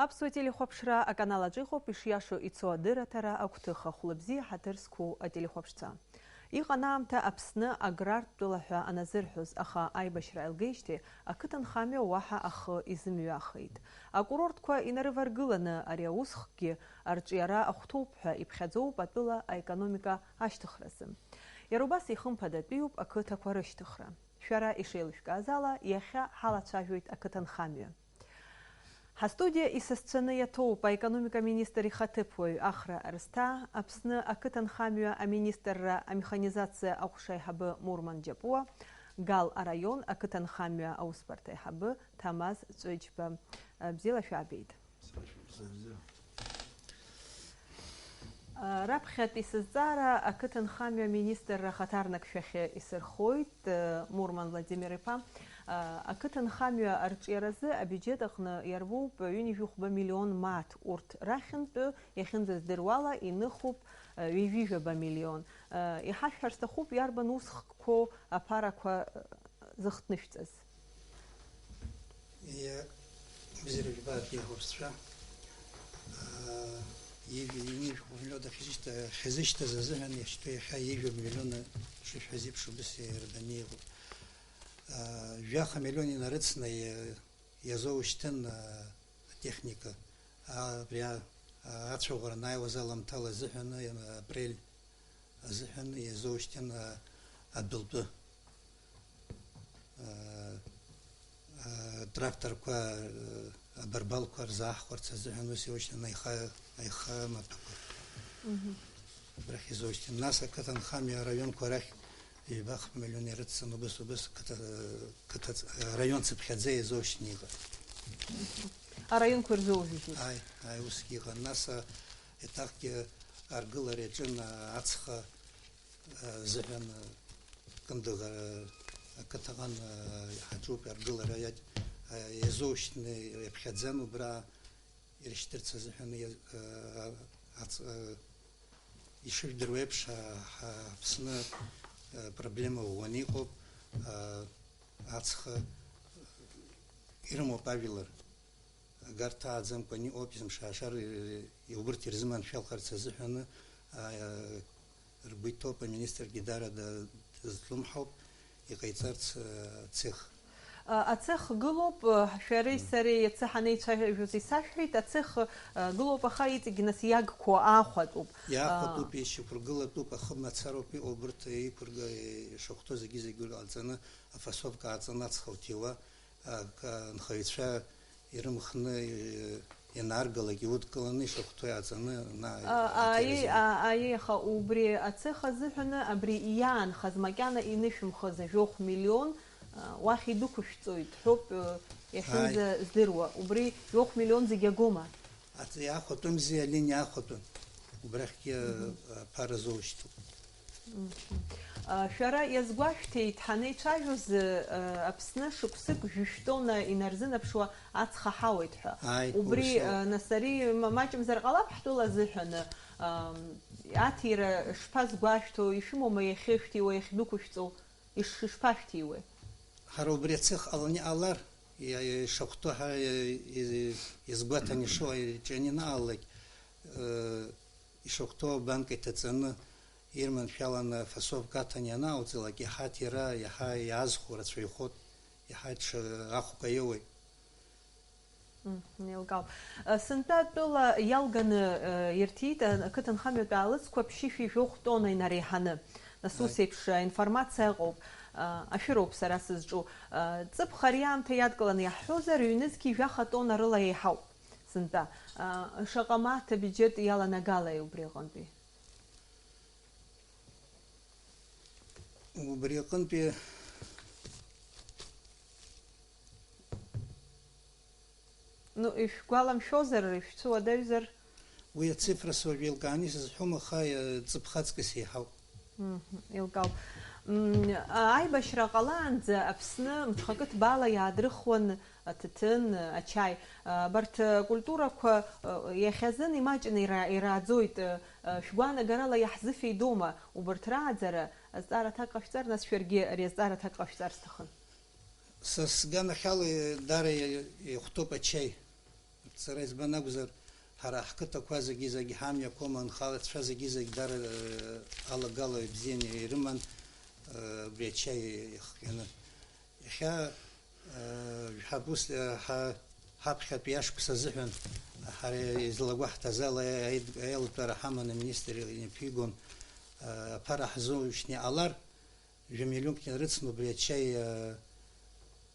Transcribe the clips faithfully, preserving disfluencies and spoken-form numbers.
Аԥсуа телехәаԥшра аканал аҿы иҟоуп ишиашоу ицо адырраҭара агәҭыха. Хәлыбзиа, ҳаҭыр зқәу ателехәаԥшцәа. Иҟан аамҭа Аԥсны аграртә тәыла ҳәа аназырҳәоз, аха аибашьра ааилгеижьҭеи ақыҭанхамҩа уаҳа ахы изымҩахеит. Акурортқәа инарываргыланы ари аусхкгьы арҿиара ахәҭоуп ҳәа иԥхьаӡоуп атәыла аекономика ашьҭыхразы. Иара убас ихымԥадатәиуп ақыҭақәа рышьҭыхра. Шәара ишеилышәкааз ала, иахьа ҳалацәажәоит ақыҭанхамҩа. Ҳастудиа исасцәаны иаҭоуп аекономика министр ихаҭыԥуаҩ Ахра Арсҭаа, Аԥсны ақыҭанхамҩа аминистрра амеханизациа аҟәша аиҳабы Мурман Џьапуа, Гал араион ақыҭанхамҩа аусбарҭа аиҳабы Ҭамаз Ҵәыџьба. Бзиала шәаабеит. Раԥхьатәи сызҵаара ақыҭанхамҩа аминистрра ахаҭарнакшәахьы исырхоит, Мурман Владимир-иԥа. Ақыҭанхамҩа арҿиаразы абиуџьет аҟны иарбоуп ҩынҩажәи хәба миллион мааҭ, урҭ рахьынтәы, иахьынӡаздыруала, иныхуп ҩажәи жәаба миллион. Иҳашәҳәар сҭахуп, иарбан усхкқәоу аԥарақәа зыхҭнышәҵаз? Иа-, бзиара жәбаатәи ахәаԥшцәа. Аа, ижә-, ижәхәа миллион ахьазышьҭа-, ахьазышьҭаз азыҳәан иахьтәи иахьа ижәа миллион шышәҳәаз еиԥш убыс иарданы иҟоуп. Аа, жәаха миллион инарыцны иа-, иазоушьҭын, аа, атехника. Аа, абри а-, а-, ацәаӷәара анааиуаз аламҭала азыҳәан, иа-, апрель азыҳәан иазоушьҭын, аа, адәылтәы. Э, э, тракторқәа, э, абарбалқәа рзааҳхәарц азыҳәан ус иоушьҭан аиха-, аиха маҭәақәа. Мгм. Рахь изоушьҭан. Нас ақыҭанхамҩа араионқәа рахь ҩба-хԥа миллион ирыцын убыс, убыс қыҭа-, қыҭац-, араион цыԥхьаӡа иазоушьҭны иҟан. Араионқәа ирзоужьит. Аи, аи, усгьы иҟан. Нас, а, еиҭахгьы аргылара иаҿын, а, ацха азыҳәан, Кындыӷ ақыҭаҟан иҳаҿуп аргылара иаҿ-, иазоушьҭны иаԥхьаӡан убра ирышьҭырц азыҳәан иа-, ац-, ишыжәдыруа еиԥш, ҳа-, ҳа-, Аԥсны проблема ӷәӷәаны иҟоуп, ацха ирымоуп ажәлар. Агарҭа ааӡамкәан иҟоуп, изымшаашар, убырҭ ирзыманшәалахарц азыҳәаны, аа, ргәы иҭоуп, аминистргьы дара да-, дызлымҳауп, иҟаиҵарц, аа, ацех. А, ацех гылоуп, а, шәареи Мм. сареи иацы ҳанеицәажәоз исашәҳәеит, ацех, а, гылоуп, аха иҵегь нас иагқәоу аахәатәуп. Иаахәатәуп, А. ишьақәыргылатәуп, ахы мацароуп иҟоу, убырҭ еиқәырга-, ишахәҭоу зегьы-зегьы ҟалҵаны, афасовка ааҵаны ацха уҭиуа, Ак-, анхаҩцәа ирымхны, и-, ианааргалак иудкыланы ишахәҭоу иааҵаны, на-, А, аҭира аи, зегьы. а, аиеи, аха убри ацех азыҳәаны абри иаанхаз, макьана инышәымхыз ажәохә миллион, а, уахь идәықәышәҵоит ҳәоуп, э, иахьынӡа Ааи. здыруа. Убри жәохә миллион зегь агома? Аҵ-, иаахәатәымзи, алиниа аахәатәын. Убрахьгьы, Мгм. аԥара зоушьҭуп. Мгм. А, шәара иазгәашәҭеит, ҳанеицәажәоз, а, Аԥсны шықәсык жәышә тонна инарзынаԥшуа ацха ҳауеит ҳәа. Ааи, Убри, убыс иоуп. а, нас ари ма-, маҷымзар ҟалап ҳтәыла азыҳәан, а, аҭира шԥазгәашәҭо, ишәымоума иахьышәҭиуа, иахьдәықәышәҵо? Иш-, ишԥашәҭиуеи? Ҳара убри ацех ҟаланы иҟалар, иа-, иа-, ишахәҭоу ҳара иа-, иа-, изгәаҭан ишоу иҿианы ианаалалак, э, ишахәҭоу абанка иҭаҵаны, ирманшәаланы афасовка аҭан ианаауҵалак, иаҳа аҭира, иаҳа иаазхәо рацәаҩхоит, иаҳа ҽа ахәқәа иоуеит. Мм, еилкаауп. Сынтәа атәыла иалганы, э, ирҭиит, э, ақыҭанхамҩатә аалыҵқәа ԥшьышәи жәохә тонна инареиҳаны. Нас ус Аи. еиԥш, э, информациа ыҟоуп, э, ашәыроуп сара сызҿу. Э, ҵыԥх ари аамҭа иадкыланы иаҳҳәозар, ҩнызқьи жәаха тонна рыла еиҳауп сынтәа. Э, шаҟа мааҭ абиуџьет иаланагалеи убри аҟынтәи? Убри аҟынтәи Ну, ишәгәаламшәозар, ишәцәыуадаҩзар? Уи ацифра сажә еилкааны исызҳәом, аха, э, ҵыԥх аҵкыс еиҳауп. Мгм, еилкаауп. М, а-, аибашьра ҟалаанӡа Аԥсны мҽхакы ҭбаала иаадрыхуан аҭаҭын, ачаи. А, абарҭ, а, культурақәа, а, иахьазын имаҷны ира-, ирааӡоит. А, а, шәгәаанагарала иаҳзыфеидоума убарҭ рааӡара? Азҵаара аҭак ҟашәҵар, нас шәаргьы ари азҵаара аҭак ҟашәҵар сҭахын. Са сганахьала, даара ихәҭоуп ачаи. Сара избан акәзар, ҳара ҳқыҭақәа зегьы-зегь ҳамҩақәа аман, ҳалацәа зегьы-зегь дара, э, алагала ибзианы ирыман, э, убри ачаи иахҟьаны. Иахьа, э, жәаҳәа ус, э, ҳа-, ҳаԥхьатәи ашықәс азыҳәан ҳара излагәаҳҭаз ала аид-, аилатәара ҳаман, аминистр инаԥигон, э, аԥара ҳзоуижьҭеи ҟалар, жәа-миллионк инарыцны убри ачаи, э,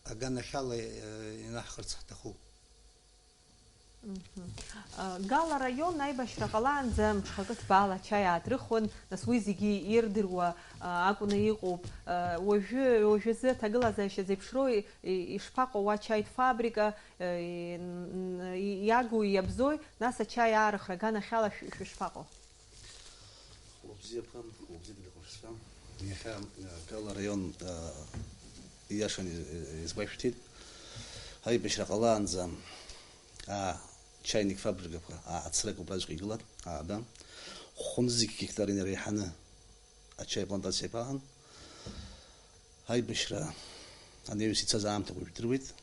аганахьала, э, инаҳхырц ҳҭахуп. Мгм. А, Гала араион аибашьра ҟалаанӡа мҽхакы ҭбаала ачаи аадрыхуан, нас уи зегьы ирдыруа, а, акәны иҟоуп. А, уажәы, уажәазы аҭагылазаашьа зеиԥшроу и-, и-, ишԥаҟоу уа ачаи фабрика, а, и-, н-, н-, и-, иагу, иабзои, нас ачаи аарыхра аганахьала шә-, шәышԥаҟоу? Хәлыбзиақәа, хәлыбзиақәа дыҟәышцәа. Иахьа, э, Гала араион, э, ииашаны, э, изгәашәҭеит. Аибашьра ҟалаанӡа, аа, чаиник фабрикақәа, аа, ацрак убраҵәҟьа игылан, ааба. Хәымзқьи гектар инареиҳаны ачаи плантациақәа аан. Аибашьра анаҩс ицаз аамҭақәа жәдыруеит.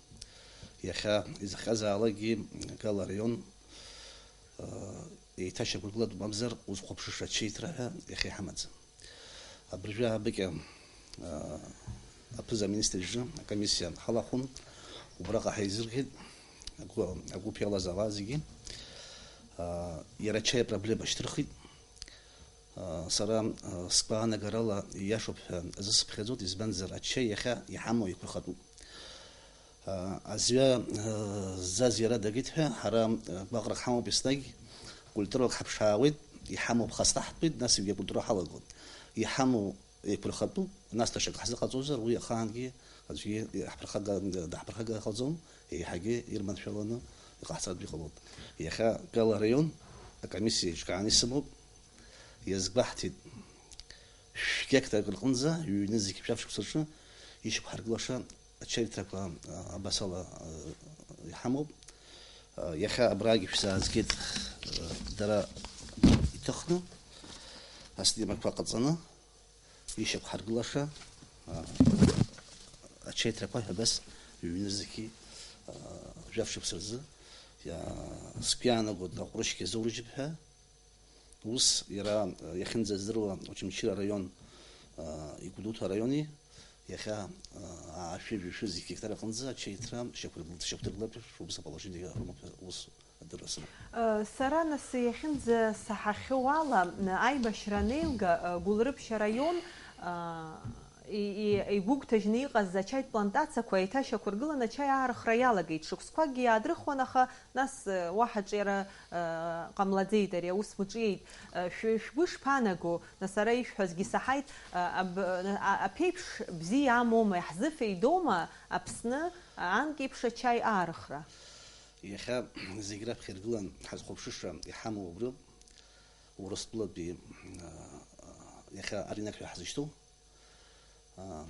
Иахьа изыхҟьазаалакгьы Гала араион, э, еиҭашьақәыргылатәуп, мамзар узхәаԥшыша ачеиҭра ҳәа иахьа иҳамаӡам. Абыржәы аабыкьа, э, аԥыза-министр иҿы акомиссиа ҳалахәын, убраҟа ҳаизыргеит, агәы-, агәыԥ иалаз ауаа зегьы, э, иара ачаи апроблема шьҭырхит. Сара, сгәаанагарала, ииашоуп ҳәа азысыԥхьаӡоит, избанзар, ачаи иахьа иҳамоу еиқәырхатәуп. Азҩа ззаз иара дагеит ҳәа ҳара гәаҟрак ҳамоуп еснагь, культурак ҳаԥшаауеит, иҳамоуп, хазҭаҳтәуеит, нас егьи акультура ҳалагон. Иҳамоу еиқәырхатәуп, нас даҽак ҳзыҟаҵозар, уи ахаангьы аӡәгьы иаҳԥырхага-, даҳԥырхагахаӡом, еиҳагьы ирманшәаланы иҟаҳҵартә иҟалоит. Иахьа Гала араион акомиссиа еиҿкааны исымоуп, иазгәаҳҭеит, шәгьы гектарк рҟынӡа, ҩ-нызқь жәаф шықәсаҿы ишьақәҳаргылаша ачаирҭрақәа, а, абасала, а, иҳамоуп. А, иахьа абрагьы шәзаазгеит, а, дара иҭыхны, аснимакқәа ҟаҵаны, ишьақәҳаргылаша, а, ачаирҭрақәа ҳәа абас ҩ-нызқьи, а, жәаф шықәса рзы, иа-, сгәы иаанагоит, аҟәрышьгьы азоурыжьып ҳәа. Ус, иара, а, иахьынӡаздыруа Очамчыра араион, а, Игәдуҭа араиони, иахьа, а, аашәи жәаҩа зқьи гектар аҟынӡа ачаирҭра шьақәдыргыл-, шьақәдыргылартә шәыбза положение рымоуп ҳәа ус адырра сымоуп. Э, сара нас иахьынӡасаҳахьоу ала, аибашьра анеилга, э, Гәылрыԥшь араион, э, и-, и-, игәыгәҭажьны иҟаз ачаитә плантациақәа еиҭашьақәыргылан, ачаи аарыхра иалагеит. Шықәсқәакгьы иаадрыхуан, аха нас, э, уаҳа ҿиара, э, ҟамлаӡеит, ари аус мыҿиеит. Э, шәы-, шәгәы шԥаанаго? Нас ара ишәҳәазгьы саҳаит, э, аб-, э, а-, аԥеиԥш бзиа амоума, иаҳзыфеидоума Аԥсны, э, анкьеиԥш ачаи аарыхра? Иахьа зегь раԥхьа иргылан ҳазхәаԥшыша иҳамоу абриоуп, Урыстәылатәи, а, иахьа аринок ҳәа ҳзышьҭоу, а,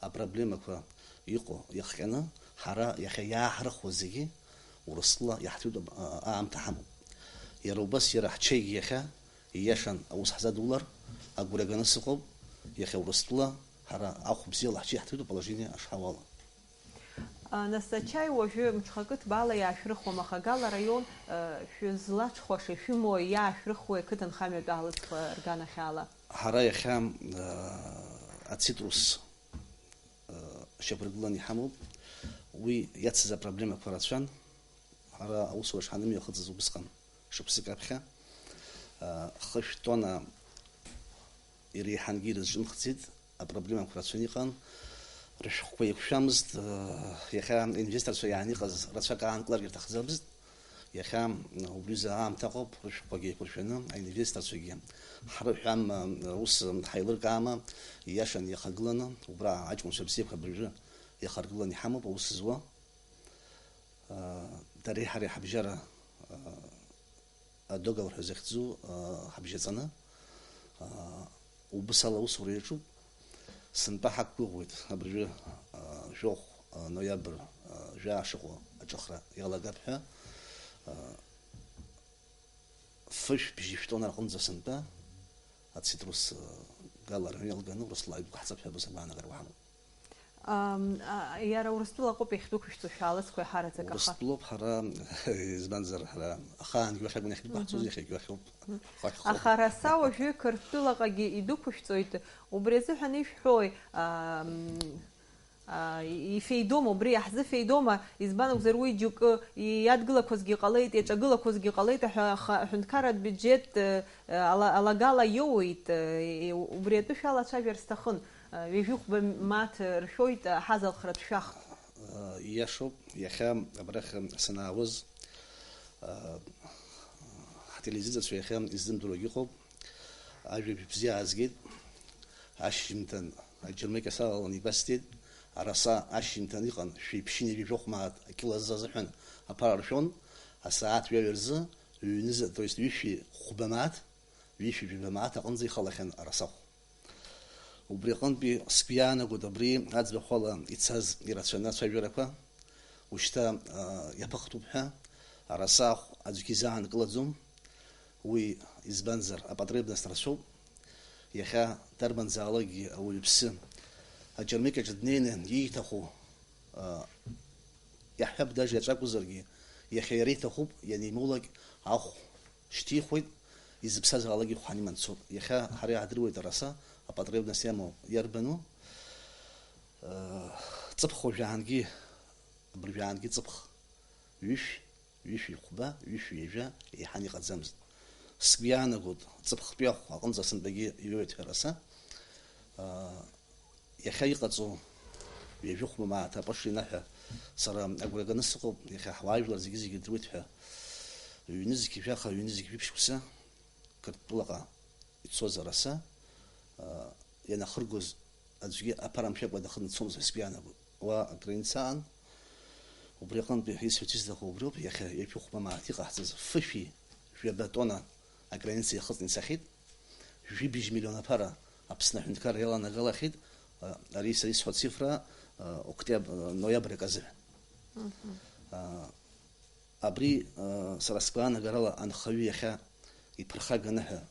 апроблемақәа иҟоу иахҟьаны, ҳара иахьа иааҳрыхуа зегьы Урыстәыла иаҳҭоит, а, аамҭа ҳамоуп. Иара убас иара ҳчаигьы иахьа ииашан аус ҳзадулар агәра ганы сыҟоуп, иахьа Урыстәыла ҳара ахә бзиала ҳчаи иаҳҭоит, аположение ашҳауала. А, нас ачаи уажәы мҽхакы ҭбаала иаашәрыхуам, аха Гала араион, а, шәызлаҽхәаша, ишәымоу, иаашәрыхуеи ақыҭанхамҩатә аалыҵқәа рганахьала? Ҳара иахьа, а, ацитрус, а, шьақәыргыланы иҳамоуп. Уи иацыз апроблемақәа рацәан. Ҳара аусура шҳанымҩахыҵыз убысҟан шықәсык аԥхьа, а, хышә тонна иреиҳангьы ирызҿымхӡеит, апроблемақәа рацәаны иҟан, рышәҟәқәа еиқәшәамызт, а, иахьа инвесторцәа иааниҟаз рацәак аанкыларгьы рҭахӡамызт, иахьа, а, убри азы аамҭа ыҟоуп, рышәҟәқәагьы еиқәыршәаны аинвесторцәагьы ҳрыҳәама, ус ҳаилыркаама, ииашаны иахагыланы, убра аҷкәынцәа бзиақәа абыржәы иахаргыланы иҳамоуп аус зуа. Дара ҳареи ҳабжьара, а, адоговор ҳәа захьӡу, а, ҳабжьаҵаны, а, убыс ала аусура иаҿуп. Сынтәа ҳақәгәыӷуеит абыржәы, а, жәохә, а, ноиабр, а, жәаа шыҟоу аҿыхра иалагап ҳәа, а, фышә бжьышә тонна рҟынӡа сынтәа ацитрус, а, Гала араион иалганы Урыстәыла иқәҳҵап ҳәа абас агәаанагарақәа ҳамоуп. Ам, а, иара Урыстәыла аҟоуп иахьдәықәышәҵо шәаалыцқәа иаҳараӡак, аха Урыстәылоуп ҳара, избанзар, ҳара ахаангьы уахь акәын иахьдәықәаҳҵоз, Мгм. Иахьагьы уахьоуп. Мгм. Уахь ҳхоуп. Аха Арасаа уажәы Қырҭтәылаҟагьы идәықәышәҵоит, убри азыҳәан ишәҳәои, ам, а, и-, ифеидома, убри иаҳзыфеидома, избан акәзар, уи џьоукы иадгылақәазгьы ҟалеит, иаҿагылақәазгьы ҟалеит, аҳәа-, аха аҳәынҭқарратә бюджет, э, ала-, алагала иоуеит, э, и-, убри атәы шәалацәажәар сҭахын. Ҩажәихәба мааҭ ршәоит ҳазалхратә шәах. Иашоуп, иахьа абрахь санаауаз, ҳтелевизиацәа иахьа иззымдыруагь ыҟоуп. Ажәабжь бзиа аазгеит. Ашьжьымҭан аџьармыкьа салалан ибасҭеит. Араса ашьжьымҭан иҟан, шәи ԥшьынҩажәи жәохә мааҭ акьыл азы азыҳәан аԥара ршәон. Асааҭ ҩаҩа рзы, ҩныза, то есть ҩышәи хәба мааҭ, ҩышәи жәаба мааҭ аҟынӡа ихалахьан арасахә. Убри аҟынтәи сгәы иаанагоит, абри аӡбахә ала ицаз ирацәаны ацәажәарақәа, ушьҭа, аа, иаԥыхтәуп ҳәа, арасахә аӡәгьы изаанкылаӡом. Уи избанзар, апотребность рацәоуп. Иахьа дарбанзаалакгьы ауаҩԥсы аџьармыкьаҿ днеины ииҭаху, аа, иаҳҳәап, даже иаҵәа акәзаргьы, иахьа иара иҭахуп, ианимулак ахә шьҭихуеит, изыԥсазаалакгьы хәҳан иман дцоит. Иахьа ҳара иаҳдыруеит араса апотребность иамоу иарбану. Ҵыԥх уажәаангьы, абыржәаангьы ҵыԥх ҩышә, ҩышәи хәба, ҩышәи ҩажәа еиҳан иҟаӡамызт. Сгәы иаанагоит, ҵыԥхтәи ахә аҟынӡа сынтәагьы иҩуеит ҳәа араса. Иахьа иҟаҵоу ҩажәихәба мааҭ апыш инаҳәа сара агәра ганы сыҟоуп, иахьа ҳуаажәлар зегьы-зегьы идыруеит ҳәа. Ҩнызқь жәаха, ҩнызқь жәиԥшь шықәса Қырҭтәылаҟа ицоз араса, а, ианахыргоз аӡәгьы аԥара мшәакәа дахыны дцомызт ҳәа сгәы иаанагоит. Уа аграница аан, убри аҟынтәи исҳәарц исҭаху убриоуп, иахьа ҩажәихәба мааҭ иҟаҳҵаз фышәи жәаба тонна аграница иахыҵны ицахьеит. Жәибжь миллион аԥара Аԥсны аҳәынҭқарра иаланагалахьеит, а, ари са исҳәо ацифра, а, октиаб-, а, ноиабр акы азыҳәан. Мгм. А, абри, а, сара сгәаанагарала анхаҩы иахьа иԥырхаганы ҳәа,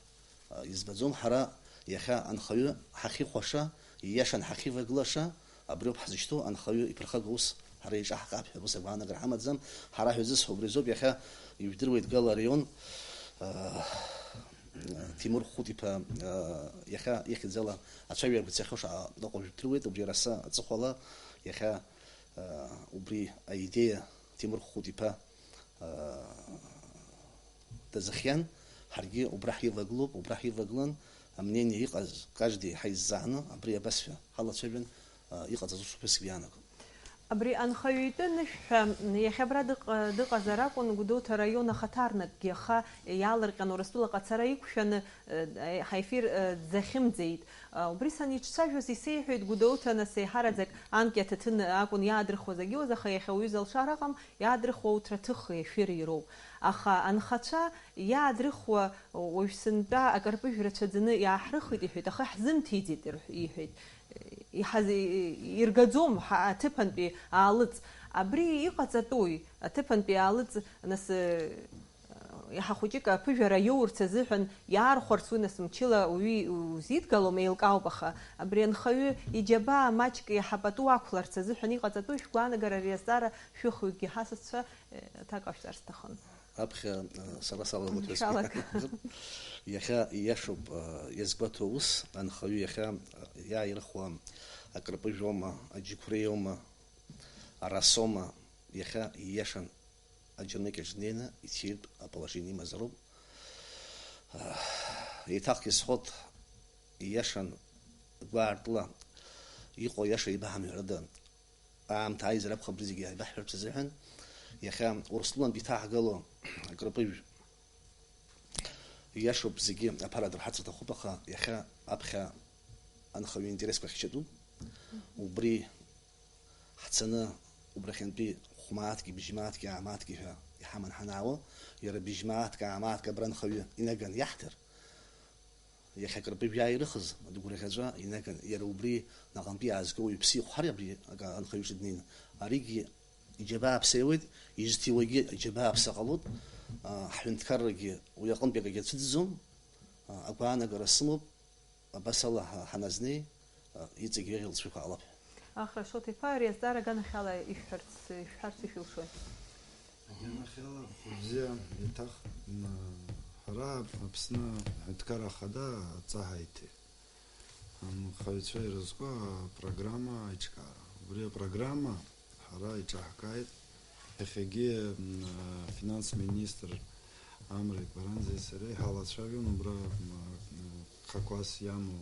а, избаӡом. Ҳара иахьа анхаҩы ҳахьихәаша, ииашан ҳахьивагылаша, абриоуп ҳзышьҭоу, анхаҩы иԥырхага ус ҳара иҿаҳҟап ҳәа ус агәаанагара ҳамаӡам. Ҳара ҳәа зысҳәо убри азоуп, иахьа ижәдыруеит Гала араион, аа, Ҭемур Хәыхәыт-иԥа, аа, иахьа ихьӡала ацәажәарақәа цахьоу шаҟа ыҟоу жәдыруеит, убри араса аҵыхәала иахьа, аа, убри аидеиа Ҭемур Хәыхәыт-иԥа дазыхиан, ҳаргьы убра ҳивагылоуп, убра ҳивагылан, амнение иҟаз каждый ҳаизҵааны, абри абасшәа ҳалацәажәан, иҟаҵаз усуп ҳәа сгәы иаанагом. Абри анхаҩы итәы анышә ҳәа, иахьа абра дыҟ-, дыҟазар акәын, Гәдоуҭа араион ахаҭарнакгьы аха иаалырҟьан Урыстәылаҟа ацара иқәшәаны, ҳаефир дзахьымӡеит. Убри саниҿцәажәоз исеиҳәеит, Гәдоуҭа нас еиҳараӡак анкьа аҭаҭын акәын иаадрыхуаз агьиуаз, аха иахьа уаҩы залшар аҟам, иаадрыхуа уҭраҭых ефир ироуп. Аха анхацәа иаадрыхуа уажә сынтәа акарпыжә рацәаӡаны иааҳрыхит, иҳәеит, аха ҳзымҭеиӡеит, рҳ-, иҳәеит. Иҳаз-, иргаӡом ҳа-, аҭыԥантәи аалыҵ. Абри иҟаҵатәуи? Аҭыԥантәи аалыҵ, нас, иаҳа хәыҷык аԥыжәара иоурц азыҳәан иаархәарц уи нас мчыла уаҩы узидгалом, еилкаауп, аха абри анхаҩы иџьабаа маҷк иаҳа пату ақәларц азыҳәан иҟаҵатәу шәгәаанагара ари азҵаара шәыхҩыкгьы ҳасасцәа, э, аҭак ҟашәҵар сҭахын. Аԥхьа, э, сара салагоит ҳәа Шәалага. Сгәы иаанагоит. Иахьа ииашоуп, э, иазгәаҭоу ус, анхаҩы иахьа, э, иааирыхуа акырпыжәоума, аџьықәреиоума, арасоума, иахьа ииашан аџьармыкьаҿ днеины иҭиртә аположение имазароуп. Еиҭахгьы сҳәот, ииашан гәаартыла иҟоу аиаша еибаҳамҳәарыда, аамҭа ааизар акәхап абри зегьы ааибаҳҳәарц азыҳәан. Иахьа Урыстәылантәи иҭаҳгало акрыпыжә ииашоуп, зегьы аԥара дырҳарц аҭахуп, аха иахьа аԥхьа анхаҩы интересқәа хьчатәуп. Убри ҳцаны убрахьынтәи хә-мааҭки, бжь-мааҭки, аа-мааҭки ҳәа иҳаман ҳанаауа, иара бжь-мааҭк, аа-мааҭк абра анхаҩы инаган иаҳҭар, иахьа акырпыжә иааирыхыз, дгәырӷьаҵәа инаган, иара убри наҟынтәи иаазго уаҩԥсы ихәҳар абри ак-, анхаҩы иҿы днеины, аригьы иџьабаа ԥсеиуеит, изҭиуагьы иџьабаа ԥса ҟалоит, аа, ҳҳәынҭқаррагьы уи аҟынтәи акагьы ацәыӡӡом, аа, агәаанагара сымоуп, абас ала ҳа-, ҳаназнеи, а, иҵегь еиӷьу лҵшәақәа ҟалап ҳәа. Ахра Шоҭа-иԥа, ари азҵаара аганахьала ишәҳәарц, ишәҳәарц ишәылшои? Аганахьала, бзиа, еиҭах, м, ҳара Аԥсны аҳәынҭқарра ахада адҵа ҳаиҭеит. Анхаҩцәа ирызку апрограмма аиҿкаара. Убри апрограмма ҳара иҿаҳкааит. Иахьагьы, м, афинанс министр Амра Икәаранӡеи сареи ҳалацәажәон, убра, м, хақәас иамоу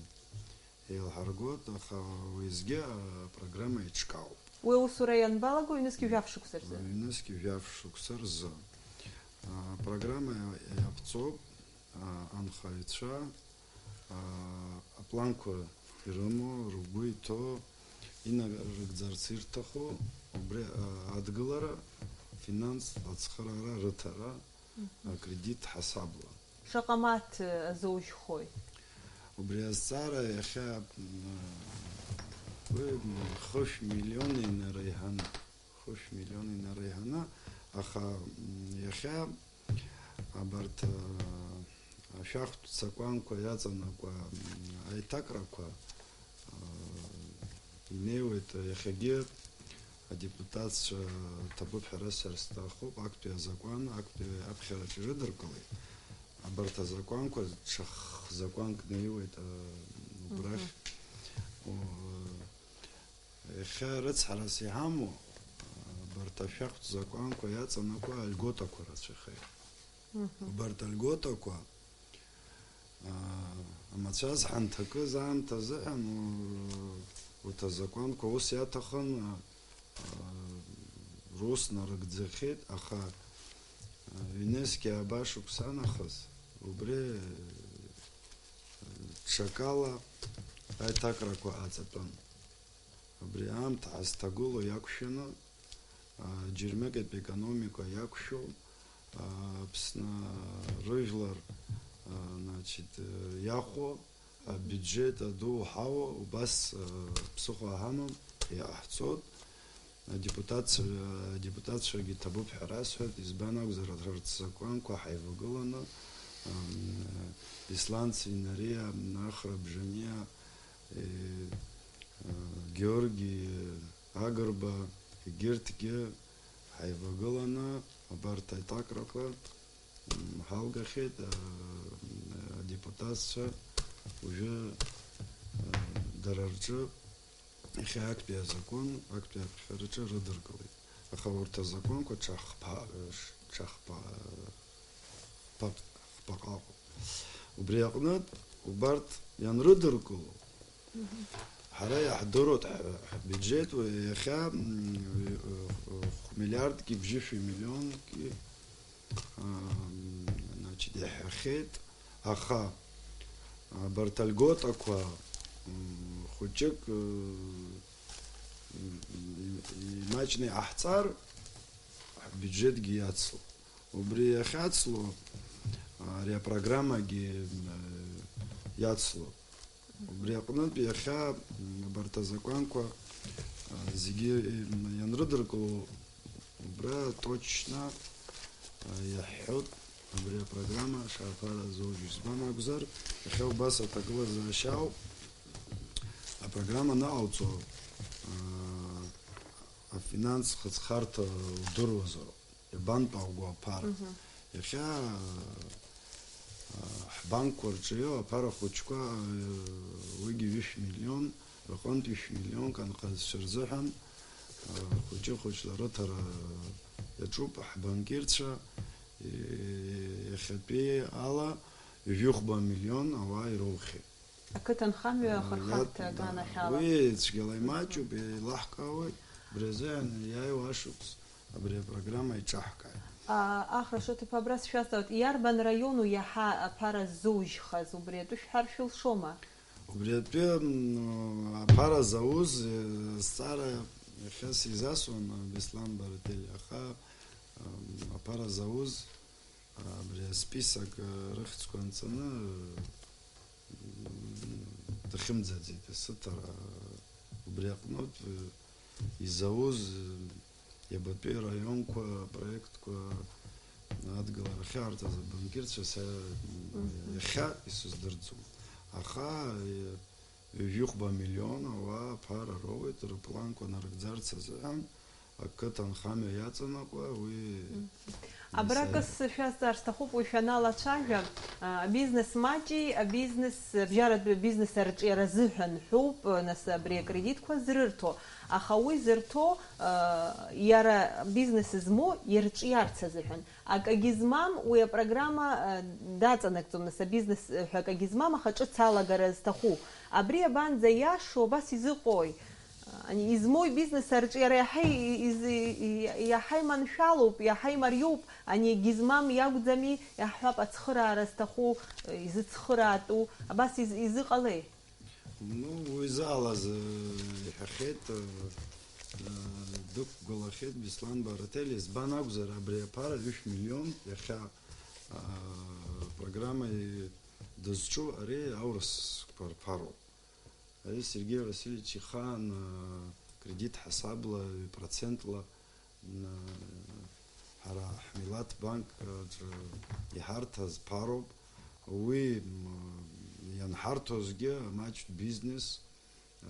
еилҳаргоит, аха уеизгьы апрограмма еиҿкаауп. Уи аусура ианбалаго, ҩнызқьи жәаф шықәса рзы? Ҩнызқьи жәаф шықәса рзы. Апрограмма иаԥҵоуп, а, анхаҩцәа, а, апланқәа ирымоу, ргәы иҭоу, инарыгӡарц ирҭаху, убри, а, адгылара, финанс ацхыраара рыҭара, акредит ҳасабла. Шаҟа мааҭ, э, азоужьхои? Убри азҵаара иахьа, м, уи, м, хышә миллион инарыҳәаны, хышә миллион инарыҳәаны, аха, м, иахьа абарҭ, а, ашәахтә закәанқәа иаҵанакуа, м, аиҭакрақәа, а, инеиуеит, иахьагьы адепутатцәа ҭабуп ҳәа расҳәар сҭахуп, актәи азакәан, актәи аԥхьараҿы ирыдыркылеит. Абарҭ азакәанқәа ҽа х-, закәанк неиуеит, а, убрахь. Мгм. О, иахьа рыцҳарас иҳамоу, а, абарҭ ашәахтә закәанқәа иаҵанакуа альготақәа рацәахеит. Мгм. Убарҭ альготақәа, аа, амацәаз ҳанҭакыз аамҭазыҳәан, у-, урҭ азакәанқәа ус иаҭахын, аа, рус нарыгӡахьеит, аха, аа, ҩнызқьи ааба шықәса нахыс убри, аа, ҽакала аиҭакрақәа ҟаҵатәын. Абри аамҭа ҳазҭагылоу иақәшәаны, а, џьармыкьатә економика иақәшәо, а, Аԥсны рыжәлар, а, значит, э, иахәо, абиуџьет аду ҳауа, убас, а, ԥсыхәа ҳамам, иҟаҳҵоит. Адепутатцәа, адепутатцәагьы ҭабуп ҳәа расҳәоит, избан акәзар, арҭ закәанқәа ҳаивагыланы, ам, Беслан Цеинариа, Ахра Бжаниа, э, Георги Агрба, егьырҭгьы ҳаивагыланы абарҭ аиҭакрақәа, м, ҳалгахьеит, а, адепутатцәа уажәы, а, дара рҿы иахьа актәи азакәан, актәи аԥхьараҿы рыдыркылеит. Аха урҭ азакәанқәа ҽа хԥа-, ш-, ҽа хԥа-, хԥа-, хԥаҟа ыҟоуп. Убри аҟнытә, убарҭ ианрыдыркыло, ҳара иаҳдыруеит, ҳбиуџьет уи иахьа, м, хә-, миллиардки бжьышәи миллионки, ам, значит, иаҳахьеит, аха, абарҭ альготақәа, м, хәыҷык, ы, м, м, имаҷны иҟаҳҵар, ҳбиуџьетгьы иацлоит. Убри иахьацло, ари апрограммагьы, э, иацло. Убри аҟнытә иахьа, м, абарҭ азакәанқәа, а, зегьы, м, ианрыдыркыло, убра точно, а, иаҳҳәоит, абри апрограмма шаԥара зоужь избан акәзар, иахьа убас аҭагылазаашьа ауп, апрограмма аныҟауҵо, а, афинанс хыҵхарҭа удыруазароуп. Иабантәаауго аԥара? Мгм. Иахьа, а, ҳбанкқәа рҿы иоу аԥара хәыҷқәа, а, уигьы ҩышә миллион, рҟынтә ҩышә миллионк анхацәа рзыҳәан, а, хәыҷы-хәыҷла рыҭара иаҿуп ҳбанкирцәа, и-, иахьатәи ала ҩажәихәба миллион ауаа ироухьеит. Ақыҭанхамҩа, а, ахырхарҭа иа-, аганахьала. Уи цәгьала имаҷуп, еилаҳкаауеит, убри азы иан-, иааиуа ашықәс абри апрограмма иҿаҳкааит. А, Ахра Шоҭа-иԥа, абра сшәазҵаауеит, иарбан раиону иаҳа аԥара ззоужьхаз, убри атәы шәҳәар шәылшома? Убри атәы, м, аԥара зауз, э, зҵаара иахьа сизасуан, э, Беслан Баратель, аха, м, аԥара зауз, Абри асписок, э, рыхьӡқәа анҵаны, э, дахьымӡаӡеит асыҭара. Убри аҟнытә, э, изауз, э, иабатәи араионқәа апроектқәа адгылара ахьаҳарҭаз абанкирцәа са, м, Мгм. иахьа исыздырӡом. Аха, э, Ҩажәихәба миллион ауаа аԥара роуеит рыпланқәа нарыгӡарц азыҳәан, ақыҭанхамҩа иаҵанакуа уи. Абра кыс шәазҵаар сҭахуп, уи шәаналацәажәа, а, абизнес маҷи, абизнес, абжьаратәи абизнес арҿиара азыҳәан ҳәоуп, нас абри акредитқәа зрырҭо. Аха уи зырҭо, а, иара бизнес змоу ирҿиарц азыҳәан. Акагьы змам, уи апрограмма, а, даҵанакӡом, нас абизнес ҳәа акагьы змам, аха ҿыц алагара зҭаху. Абри абанӡа иашоу, абас изыҟои? Ани, измоу ибизнес арҿиара иаҳа и-, из-, и-, иаҳа иманшәалоуп, иаҳа имариоуп, ани егьи змам иакәӡами, иаҳҳәап, ацхыраара зҭаху, изыцхыраатәу, абас из-, изыҟалеи? Ну, уи заалаз, э, иҳәахьеит, э, э, дықәгылахьеит Беслан Баратели, избан акәзар, абри аԥара ҩышә миллион иахьа, э, программа и-, дызҿу ари аурысқәа рԥароуп. Ари Сергеи Васильевич ихаан, а, кредит ҳасабла, ҩ-процентла, н-, ҳара ҳмилаҭ банк аҿы иҳарҭаз ԥароуп. Уи, м, ианҳарҭозгьы амаҷтә бизнес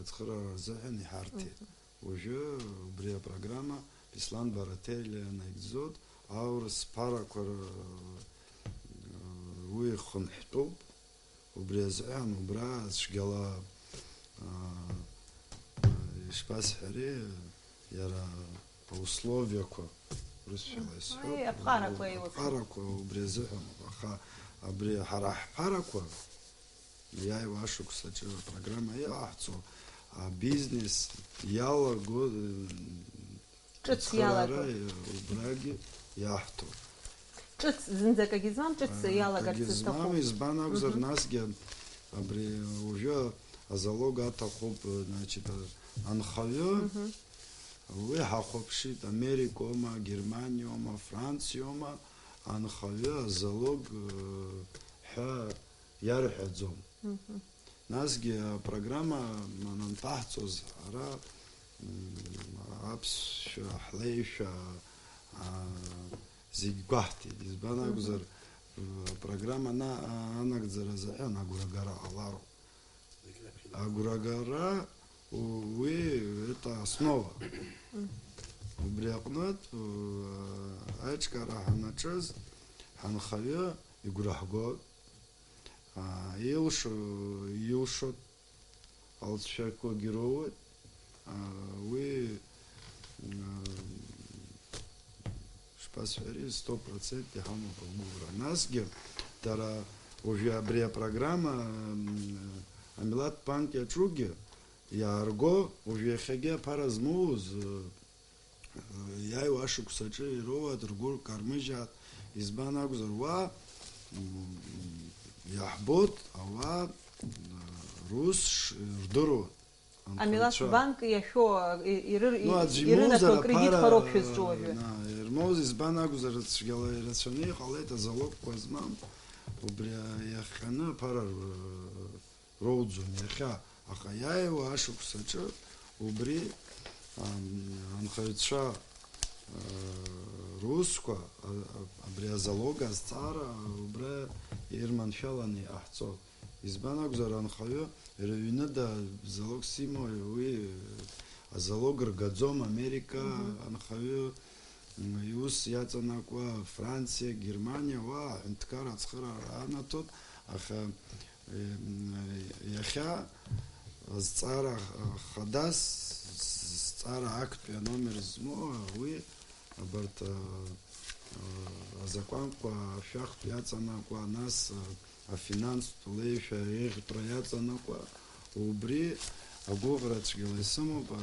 ацхыраара азыҳәан иҳарҭеит. Уажәы убри апрограмма Беслан Баратели анаигӡоит, аурыс ԥарақәа р-, уи хынҳәтәуп. Убри азыҳәан убра цәгьала, аа, ишԥасҳәари, иара аусловиақәа урысшәала исҳәоит. Уи аԥҟарақәа еилырхит. Аԥҟарақәа убри азыҳәан, аха абри ҳара ҳԥарақәа иааиуа ашықәс аҿы апрограмма иҟаҳҵо, абизнес иалаго, Ҿыц иалаго. Убрагьы иаҳҭо. Ҿыц, зынӡа акагьы змам, ҿыц иалагарц зҭаху. Акагьы змам, избан акәзар, насгьы абри уажәы азалог аҭахуп, значит, анхаҩы, уи ҳахәаԥшит, Америкоума, Германиоума, Франциоума, анхаҩы азалог, э, ҳәа иарҳәаӡом. Насгьы апрограмма анҭаҳҵоз, ара, м, аԥсшәа, ҳлеишәа, а, зегь гәаҳҭеит. Избан акәзар, апрограмма ана-, анагӡара азыҳәан агәрагара ҟалароуп. Агәрагара у-, уи это основа. Убри аҟнытә, у-, аиҿкаара ҳанаҿыз, ҳанхаҩы игәра ҳгоит. Аа, илшо, илшо алҵшәақәагьы роуеит. Аа, уи, аа, шԥасҳәари, сто процент иҳамоуп агәыӷра. Насгьы дара уажәы абри апрограмма, м, амилаҭ банк иаҿугьы иаарго, уажәы иахьагьы аԥара змоуз, э, иааиуа ашықәс аҿы ироуеит, ргәы кармыжьаат, избан акәзар, уа, м, иаҳбоит, ауаа, м, рус ш-, рдыруеит. Амилаҭ анхаҩцәа. Банк иашәо, и-, ирыр-, Ну, аӡә ирынаҭо имоуазар акредитқәа аԥара, роуп шәызҿу уажәы. На, ирмоуз, избан акәзар, цәгьала ирацәаны иҟалеит, азалогқәа змам, убри иахҟьаны аԥара р-, роуӡом иахьа, аха иааиуа ашықәс аҿы убри, ам, анхаҩцәа, а, русқәа, а, а, абри азалог азҵаара убра ирманшәаланы иҟаҳҵоит. Избан акәзар, анхаҩы рыҩны да залог симоу, уи, а, азалог ргаӡом Америка Мгм. анхаҩы, м, иус иаҵанакуа Франциа, Германиа, уа аҳәынҭқарра ацхыраара анаҭоит, аха Иахьа азҵаара хадас, зҵаара актәи аномер змоу, уи абарҭ, а, а, азакәанқәа ашәахтә иаҵанакуа, нас, а, афинанстә леишәа еиӷьтәра иаҵанакуа, убри агәыӷра цәгьала исымоуп, а,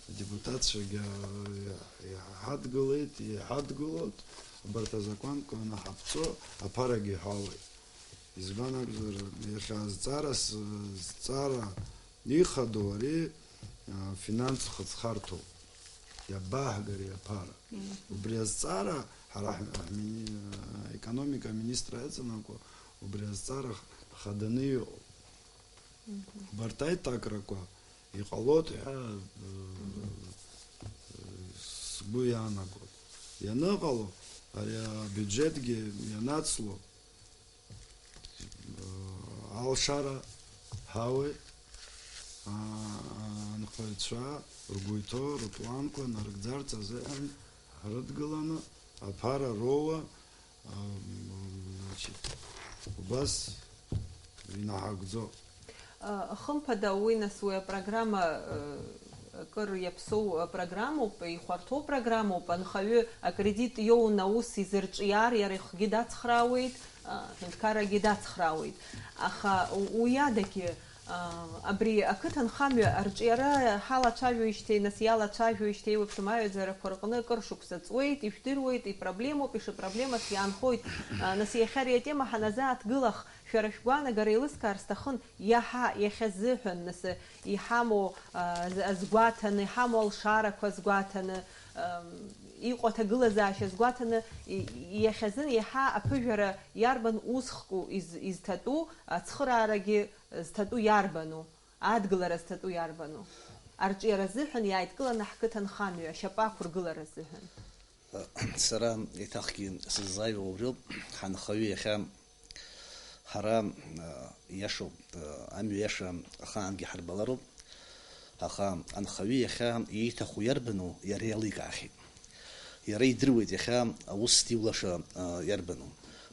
адепутатцәагьы, а, иҳадгылеит, иҳадгылоит, абарҭ азакәанқәа анаҳаԥҵо, аԥарагьы иҳәалоит. Избан акәзар, иахьа азҵаара с-, зҵаара ихадоу ари, а, финанс хыҵхарҭоуп. Иабаҳгари аԥара? Мгм. Убри азҵаара ҳара ҳ-, ҳмини-, а, економика аминистра иаҵанакуа, убри азҵаара х-, хаданы иҟоуп. Мгм. Убарҭ аиҭакрақәа иҟалоит ҳәа, э, сгәы иаанагоит. Ианыҟало, ари абиуџьетгьы ианацло, э, алшара ҳауеит, Анхаҩцәа ргәы иҭоу рыпланқәа нарыгӡарц азыҳәан ҳрыдгыланы, аԥара роуа, ам, значит, убас инаҳагӡо. Хымԥада, уи нас уи апрограмма, акыр иаԥсоу апрограммоуп, ихәарҭоу программоуп, анхаҩы акредит иоуны аус изырҿиар, иара ихгьы дацхраауеит, аҳәынҭқаррагьы дацхраауеит. Аха уи адагьы, абри ақыҭанхамҩа арҿиара ҳалацәажәоижьҭеи, нас иалацәажәоижьҭеи еиуеиԥшым аҩаӡарақәа рҟны акыр шықәса ҵуеит, ижәдыруеит, ипроблемоуп, ишыпроблемац иаанхоит. Нас иахьа ари атема ҳаназааҭгылах, шәара шәгәаанагара еилыскаар сҭахын, иаҳа иахьазыҳәан, нас, иҳамоу, а, з-, азгәаҭаны, иҳамоу алшарақәа азгәаҭаны, ам, иҟоу аҭагылазаашьа азгәаҭаны, и-, иахьазын иаҳа аԥыжәара иарбан усхку из-, изҭатәу, ацхыраарагьы зҭатәу иарбану, адгылара зҭатәу иарбану? Арҿиара азыҳәан иааидкыланы ҳқыҭанхамҩа ашьапы ақәыргылара азыҳәан. Сара еиҭахгьы сыззааиуа убриоуп, ҳанхаҩы иахьа ҳара, а, иашоуп, а, амҩа иаша ахаангьы ҳарбалароуп, аха анхаҩы иахьа ииҭаху иарбану, иара еиликаахьеит. Иара идыруеит иахьа аус диулаша, а, иарбану.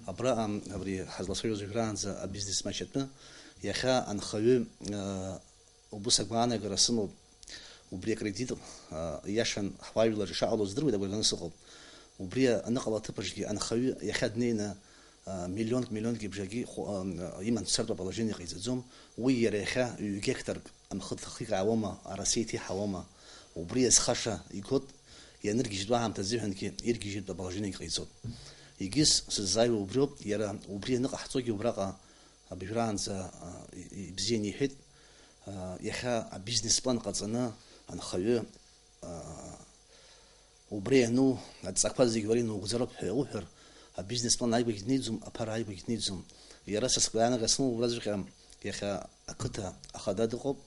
Абраҟа, абри ҳазлацәажәоз уажәраанӡа абизнес маҷ атәы, иахьа анхаҩы, а, Убыс агәаанагара сымоуп, убри акредит, а, иашан ҳуаажәлар ишаҟало здыруеит, агәра ганы сыҟоуп. Убри аныҟала аҭыԥаҿгьы анхаҩы иахьа днеины, а, миллионк, миллионки бжагьы ху-, а, иман дцартә аположение ҟаиҵаӡом. Уи иара иахьа ҩ-гектарк амхы дхикаауама, араса иҭиҳауама, убри иазхаша игот, ианыргьежьтәу аамҭа азыҳәангьы иргьежьыртә аположениагьы ҟаиҵоит. Егьыс сыззааиуа убриоуп, иара убри аныҟаҳҵогьы убраҟа Абыжәраанӡа, а, и-, и-, ибзианы иҳәеит, а, иахьа абизнес-план ҟаҵаны анхаҩы, а, убра иану адҵақәа зегьы уара инугӡароуп ҳәа иауҳәар, абизнес-план ааигәагь днеиӡом, аԥара ааигәагь днеиӡом. Иара са сгәаанагара сымоуп убраҵәҟьа иахьа ақыҭа ахада дыҟоуп.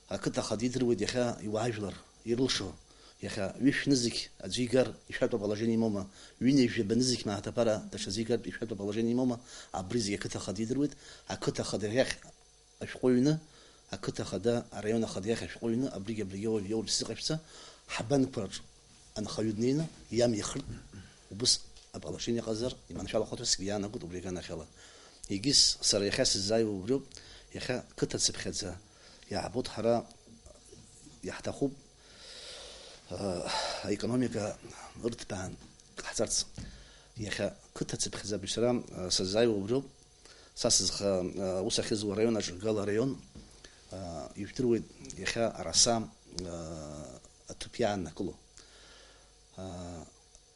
Ақыҭа ахада идыруеит иахьа иуаажәлар ирылшо, иахьа ҩышә нызқь аӡәы игар ишәатәу аположение имоума, ҩынҩажәаба нызқь мааҭ аԥара даҽаӡәы игартә ишәатәу аположение имоума, абри зегь ақыҭа ахада идыруеит, ақыҭа ахада иахь ашәҟәы ҩны, ақыҭа ахада, араион ахада иахь ашәҟәы ҩны, абригь абригь иоур, иоур сзыҟашәҵа, ҳбанкқәа рҿы анхаҩы днеины иамихыртә, убыс аположение ҟазар, иманшәалахоит ҳәа сгәы иаанагоит убри аганахьала. Егьыс сара иахьа сыззааиуа убриоуп, иахьа қыҭа цыԥхьаӡа иаабоит ҳара, иаҳҭахуп, а, аекономика ырҭбаан ҟаҳҵарц. Иахьа қыҭа цыԥхьаӡа абри сара, а, сыззааиуа убриоуп. Са сызха, а, ус ахьызуа араион аҿы, Гала араион, а, ижәдыруеит, иахьа араса, а, аҭыԥ иааннакыло. А,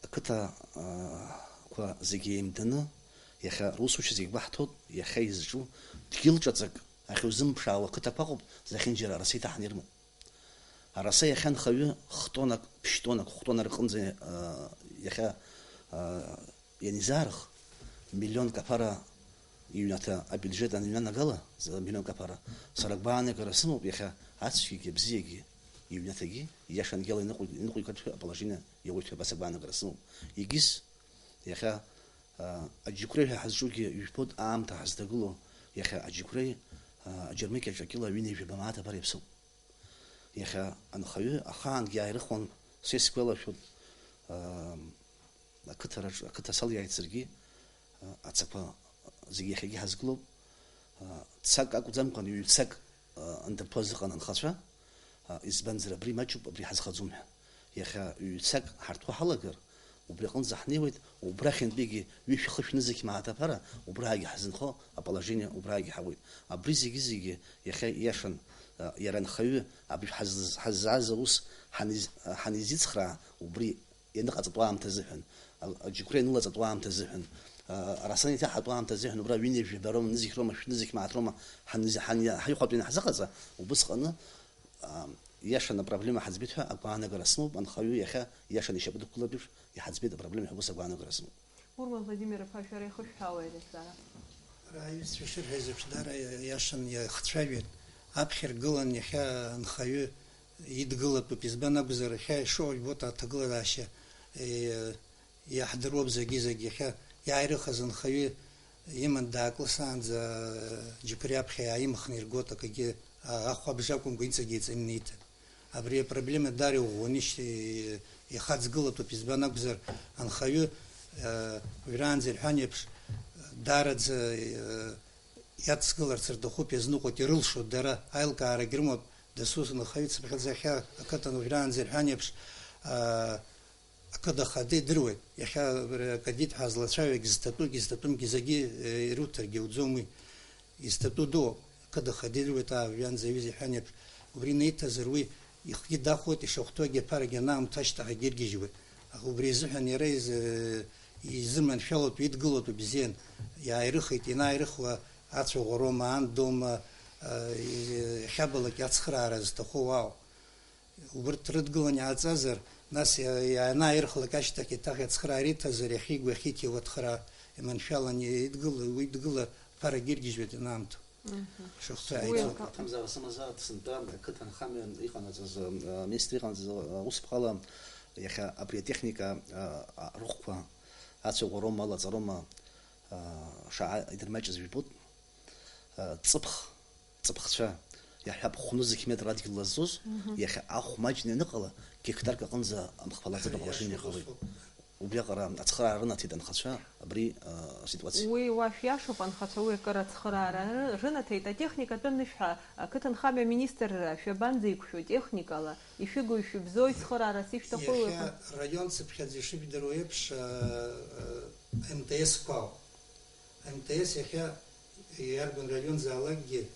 ақыҭа, а, қәа зегьы еимданы, иахьа русушьа зегь гәаҳҭоит, иахьа изҿу дгьыл ҿаҵак ахьузымԥшаауа ақыҭақәа ыҟоуп, зехьынџьара араса иҭаҳаны ирымоуп. Араса иахьа анхаҩы хтонак, ԥшьтонак, хәтонак рҟынӡа, а, иахьа, а, ианизаарх, миллионк аԥара иҩнаҭа абиуџьет аныҩнанагала, за миллионк аԥара, сара гәаанагара сымоуп, иахьа ацәгьагьы абзиагьы иҩнаҭагьы иашангьы ала иныҟәи-, иныҟәигартә ҳәа аположение иауеит ҳәа абас агәаанагара сымоуп. Егьыс, иахьа, а, аџьықәреи ҳәа ҳазҿугьы, ижәбоит аамҭа ҳазҭагылоу, иахьа аџьықәреи, а, аџьармыкьа ҿакьыла ҩынҩажәаба мааҭ аԥара иаԥсоуп. Иахьа анхаҩы ахаангьы иааирыхуан, са исгәалашәоит, аа, ақыҭараҿ, ақыҭа салиааит саргьы, аа, ацақәа зегьы иахьагьы ҳазгылоуп. Аа, цак акәӡамкәан, ҩ-цак, аа, андырԥо азыҟан анхацәа, аа, избанзар, абри маҷуп, абри ҳазхаӡом ҳәа. Иахьа ҩ-цак ҳарҭәо ҳалагар, убри аҟынӡа ҳнеиуеит, убрахьынтәигьы ҩышә-хышә нызқь мааҭ аԥара, убраагьы ҳзынхо аположение убраагьы ҳауеит. Абри зегьы-зегьы иахьа ииашан, а, иара анхаҩы абри ҳаз-, ҳаззааз аус ҳаниз-, ҳанизицхраа, убри ианыҟаҵатәу аамҭа азыҳәан, а, аџьықәреи анылаҵатәу аамҭа азыҳәан, а, араса аниҭаҳатәу аамҭа азыҳәан, убра ҩынҩажәаба роума, нызқь роума, шәнызқь мааҭ роума, ҳанизы-, ҳани-, ҳаихәатәы ианаҳзыҟаҵа, убысҟаны, а, ииашан апроблема ҳаӡбеит ҳәа агәаанагара сымоуп, анхаҩы иахьа ииашан ишьапы дықәгылартә еиԥш, иҳаӡбеит апроблема ҳәа убас агәаанагара сымоуп. Урма Владимир-иԥа, шәара иахышәҳәаауа иара зҵаара? Ара аҩызцәа шырҳәаз еиԥш, даара иашан иахцәажәеит. Аԥхьа ргылан иахьа анхаҩы идгылатәуп. Избан акәзар, иахьа ишыҟоу ибоит аҭагылазаашьа, е, иаҳдыруоуп зегьы-зегь. Иахьа иааирыхыз анхаҩы иман даакласаанӡа џьықәреи аԥхьа иааимхны иргоит, акгьы ахәаԥшь акәымкәа иҵегь еиҵаны иҭан. Абри апроблема даара иӷәӷәаны ишьҭ-, ихаҵгылатәуп, избан акәзар, анхаҩы, э, уажәраанӡа ирҳәан еиԥш, даараӡа, э, иацгыларц рҭахуп, иазныҟәоит, ирылшоит дара, аилкаарагь рымоуп, дасу нхаҩы цыԥхьаӡа иахьа ақыҭан уажәраанӡа ирҳәан еиԥш, э, ақыҭа ахада идыруеит, иахьа акадит ҳәа злацәажәогь зҭатәугьы, зҭатәымгьы зегьы, э, ируҭаргьы иуӡом уи. Изҭатәу дууп, ақыҭа ахада идыруеит, аа, уажәанӡа аҩыза иҳәан еиԥш, убри наиҭазар уи ихгьы дахәоит, ишахәҭоугьы аԥарагьы анаамҭоу ашьҭахь акгьы иргьежьуеит. Аха убри азыҳәан иара изы-, изыманшәалатәу, идгылатәу бзиан. Иааирыхит, ианааирыхуа ацәаӷәароума, андоума, а, и-, иахьабалак ацхыраара зҭаху уаауп. Убырҭ рыдгылан иааҵазар, нас иа-, ианааирхлак ашьҭахь еиҭах иацхыраара иҭазар, иахьигәа иахьиҭиуа ацхыраара иманшәалан идгыла, уи дгыла ԥарагьы иргьежьуеит ианаамҭоу. Мгм. Шахәҭа Уи аиҭо. акы- Аҭамзар, сымазааит, сынтәа ақыҭанхамҩа иҟанаҵаз, а, аминистр иҟанаҵаз, а, усԥҟала иахьа абри атехника, а, а, рыхәқәа ацәаӷәароума, алаҵароума, а, шаҟа идырмаҷыз жәбоит. Ҵыԥх, ҵыԥхцәа, иаҳҳәап, хәнызқь метр адгьыл лазцоз, Мгм. иахьа ахә маҷны ианыҟала, геқтарк аҟынӡа амхқәа лаҵатәқәа Иашоуп, шеинеихауеит. Убриаҟара ацхыраара рынаҭеит анхацәа абри, а, аситуациа. Уи уа шәиашоуп, анхацәа уи акыр ацхыраара ры-, рынаҭеит. Атехникатә анышәҳәа, ақыҭанхамҩа аминистрра шәабанӡеиқәшәо техникала, ишәыгои шәыбзои, цхыраарас ишәҭахуи уи Иахьа аҟны? Раион цыԥхьаӡа ишыжәдыруа еиԥш, а, а, М Т С-қәа ауп. М Т С иахьа иарбан раион заалакгьы,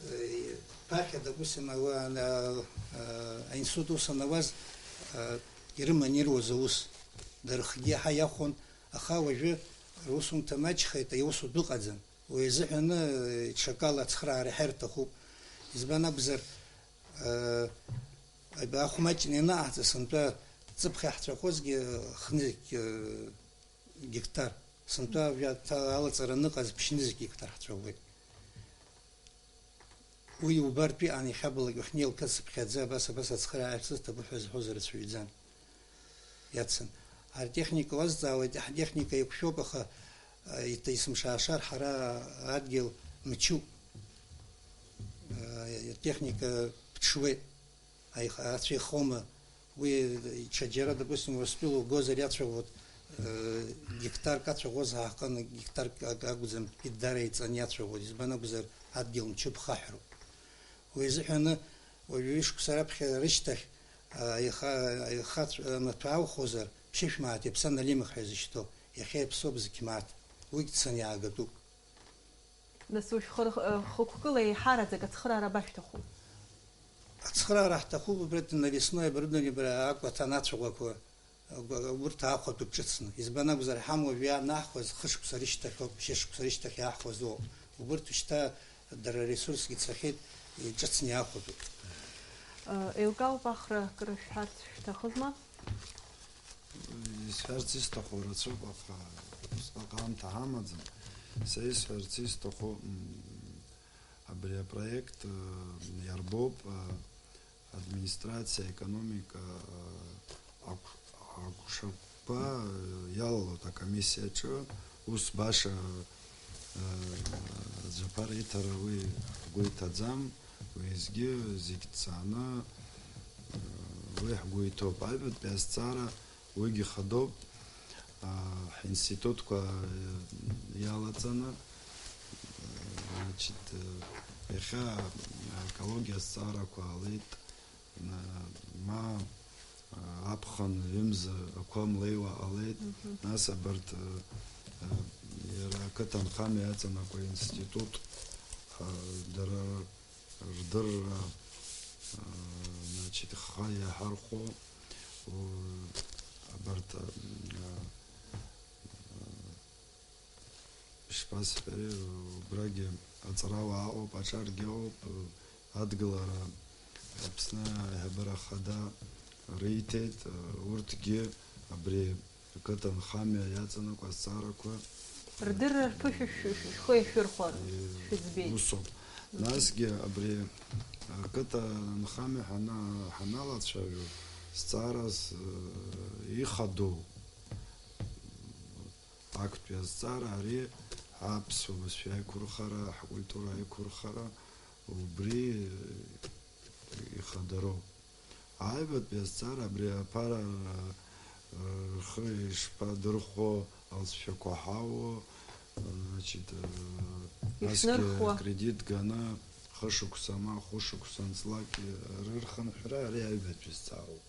э, ԥахьа, допустим, ауаа, а, а, аинститут ус анауаз, а, ирыман ируаз аус, дара рхгьы иаҳа иахәон, аха уажәы русумҭа маҷхеит, аусутә ыҟаӡам. Уи азыҳәаны, э, ҽакала ацхыраара иаҳа ирҭахуп. Избан акәзар, э, ахә маҷны ианаҟаҳҵа, сынтәа ҵыԥх иаҳҵәахозгьы, хнызқь, э, гектар. Сынтәа жәаҭа алаҵара аныҟаз ԥшьнызқь гектар ҳцәаӷәеит. Уи убартә иҟан иахьабалак уахьнеилкац цыԥхьаӡа абас, абас ацхыраара шәзыҭаху ҳәа зҳәоз рацәаҩӡан. Иацын. Артехника уазҵаауеит, ҳтехника еиқәшәоуп, аха, а, иҭ-, есымша аашар ҳара адгьыл мчуп. А, атехника ԥҽуеит. Аиха-, ацәа ихоума? Уи ҽаџьара, допустим, Урыстәыла угозар иацәаӷәот, э, гектарк ацәаӷәоз аахан, гектарк ак-, акәӡам, идара иҵан иацәаӷәот, избан акәзар, адгьыл мчуп, хаҳәроуп. Уи азыҳәаны, уажәы ҩышықәса раԥхьа рышьҭахь, а, аиха-, аихацә-, амаҭәа аухозар, ԥшьышә мааҭ иаԥсан алимых ҳәа изышьҭоу, иахьа иаԥсоуп зқь мааҭ, уигь цаны иаагатәуп. Нас ушәхы рх-, э, хықәкыла еиҳараӡак ацхыраара абашәҭаху? Ацхыраара ҳҭахуп, убрахь навесное оборудование, абра акәаҭа анацәаӷәақәа, агәа-, урҭ аахәатәуп ҿыцны. Избан акәзар, ҳамоу жәа анаҳхуаз хышықәса рышьҭахьоуп, шьашықәса рышьҭахь иаахәаз ыҟоуп. Убырҭ шьҭа дара аресурсгьы цахьеит, иҿыцны иаахәатәуп. Э, еилкаауп, Ахра, акыр шәҳәарц шәҭахызма? Исҳәарц исҭаху рацәоуп, аха усҟак аамҭа ҳамаӡам. Са исҳәарц исҭаху, м, абри апроект, э, иарбоуп, э, администрациа, аекономика, э, агә-, агәшаԥ-, Ба, иалалоит акомиссиаҿы, ус баша, э, аӡәаԥара иҭара уи ҳгәы иҭаӡам, уеизгьы зегь ҭҵааны, э, уи ҳгәы иҭоуп. Аҩбатәи азҵаара уигьы хадоуп, а, ҳинститутқәа, э, иалаҵаны, э, значит, э, иахьа аекологиа азҵаарақәа ҟалеит, ма, ма, а, аԥхын ҩымз ақәа млеиуа ҟалеит, Мгм. Нас абарҭ, а, а, иара ақыҭанхамҩа иаҵанакуа институт, а, дара рдырра, а, значит, хха иаҳархәо, у, абарҭ, а, а, Ишԥасҳәари, убрагьы аҵарауаа ыҟоуп, аҿаргьы ыҟоуп, адгылара Аԥсны аиҳабыра ахада риҭеит, урҭгьы абри ақыҭанхамҩа иаҵанакуа азҵаарақәа Рдырра рԥышәа шә-, шә-, шәхы иашәырхәар, э, шәыӡбеит. Усоуп. Насгьы абри ақыҭанхамҩа ҳана-, ҳаналацәажәо, зҵаарас, э, ихадоу актәи азҵаара ари аԥсуа бызшәа аиқәырхара, ҳкультура аиқәырхара, Убри ихадароуп. Аҩбатәи азҵаара абри аԥара рхы ишԥадырхәо алҵшәақәа ҳауо, значит, насгьы Ишнырхуа. Акредит ганы хышықәса ма хәышықәса анҵлак рырхынҳәра ари аҩбатәи зҵаароуп.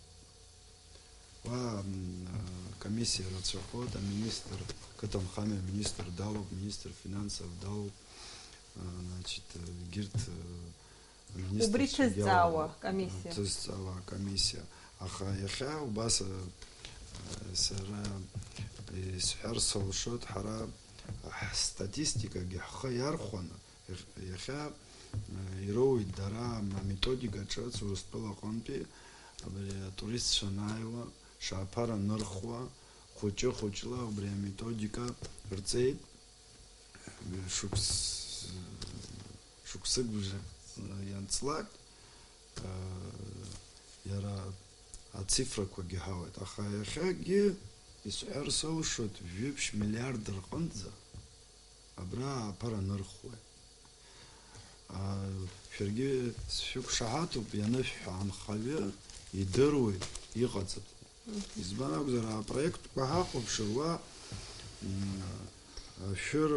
Уа, м, комиссиа рацәахоит, аминистр, қыҭанхамҩа аминистр далоуп, министр финансов далоуп, а, значит, егьырҭ, а, Убри аминистрцәагьы ҭызҵаауа алоуп, комиссиа. Ҭызҵаауа комиссиа. Аха иахьа убас, а, сара исҳәар сылшоит, ҳара ҳстатистикагьы ҳхы иархәаны, Иахьа, э, ироуеит дара аметодика ҿыц Урыстәыла аҟынтәи абри атуристцәа анааиуа, шаԥар анырхуа, хәыҷы-хәыҷла убри аметодика рҵеит. Шықәс-, шықәсык бжак ианҵлак, э, иара ацифрақәагьы ҳауеит. Аха иахьагьы исҳәар сылшоит, жәиԥшь миллиард рҟынӡа абра аԥара анырхуеит. А, шәаргьы сшәықәшаҳаҭуп, ианышәҳәа, анхаҩы идыруеит иҟаҵатәу. Мгм. Избан акәзар, апроектқәа ҳахәаԥшыр, уа, м, ашәыр,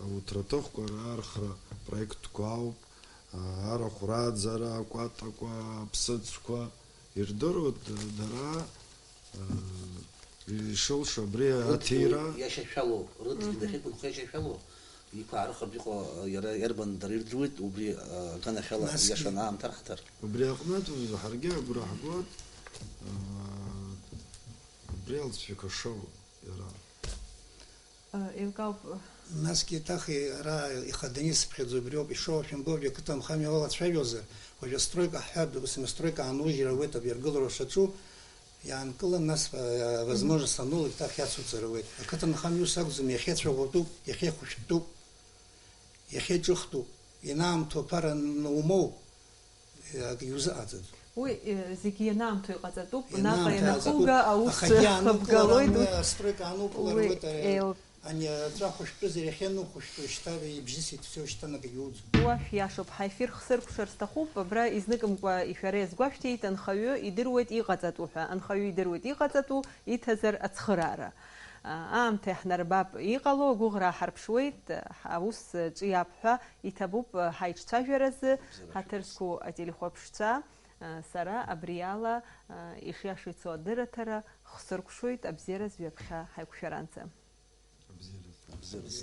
ауҭраҭыхқәа раархра проектқәа ауп, а, арахә рааӡара, акәатақәа, аԥсыӡқәа, ирдыруеит, д-, дара, а, ишылшо абри Рыдгьыл аҭира. Иашьашәалоу, рыдгьыл Мгм. дахьықәынхо иашьашәалоу, иқәаарыхыртә иҟоу, а, иара иарбан дара ирдыруеит, убри, а, аганахьала Насгьы. Иашаны аамҭа раҳҭар. Убри аҟнытә ҳаргьы агәра ҳгоит, а, убри алҵшәақәа шоу иара. Еилкаауп. Насгьы еиҭах ара ихаданы исыԥхьаӡо убриоуп, ишоу ашәымгәоуп, ақыҭанхамҩа уалацәажәозар, уажәы астройка ҳҳәап, досым астройка аанужьыр ауеит, абри аргылара шаҿу иаанкылан, нас, а, возможность анула, еиҭах иацуҵар ауеит. Ақыҭанхамҩа ус акәӡам, иахьа ицәаӷәатәуп, иахьа ихәышәтәтәуп, иахьа иҿыхтәуп, ианаамҭоу аԥара н-, умоу, акгьы узыҟаҵаӡом. Уи, э, зегьы ианаамҭоу иҟаҵатәуп, наҟ Ианаамҭоу ианахуга, иҟаҵатәуп. Аус Ахагьы аанукыларан, хыбгалоит. Уи астройка аанукылар, уи ауеит, ари, еил- ани аҵәа хәышәтәызар иахьанухәышәтәу шьҭа ибжьысит, все, шьҭа акгьы уӡом. Уа шәиашоуп, ҳаефир хсыркәшар сҭахуп, абра изныкымкәа ишәара иазгәашәҭеит, анхаҩы идыруеит иҟаҵатәу ҳәа, анхаҩы идыруеит иҟаҵатәу, иҭазар ацхыраара. А, аамҭа иаҳнарбап иҟало, агәыӷра ҳарԥшуеит, аус ҿиап ҳәа иҭабуп ҳаиҿцәажәаразы, ҳаҭыр зқәу ателехәаԥшцәа, сара абриала, ишиашоу ицо адырраҭара хсыркәшоит, абзиараз ҩаԥхьа ҳаиқәшәаранӡа. Абзиараз. Абзиараз.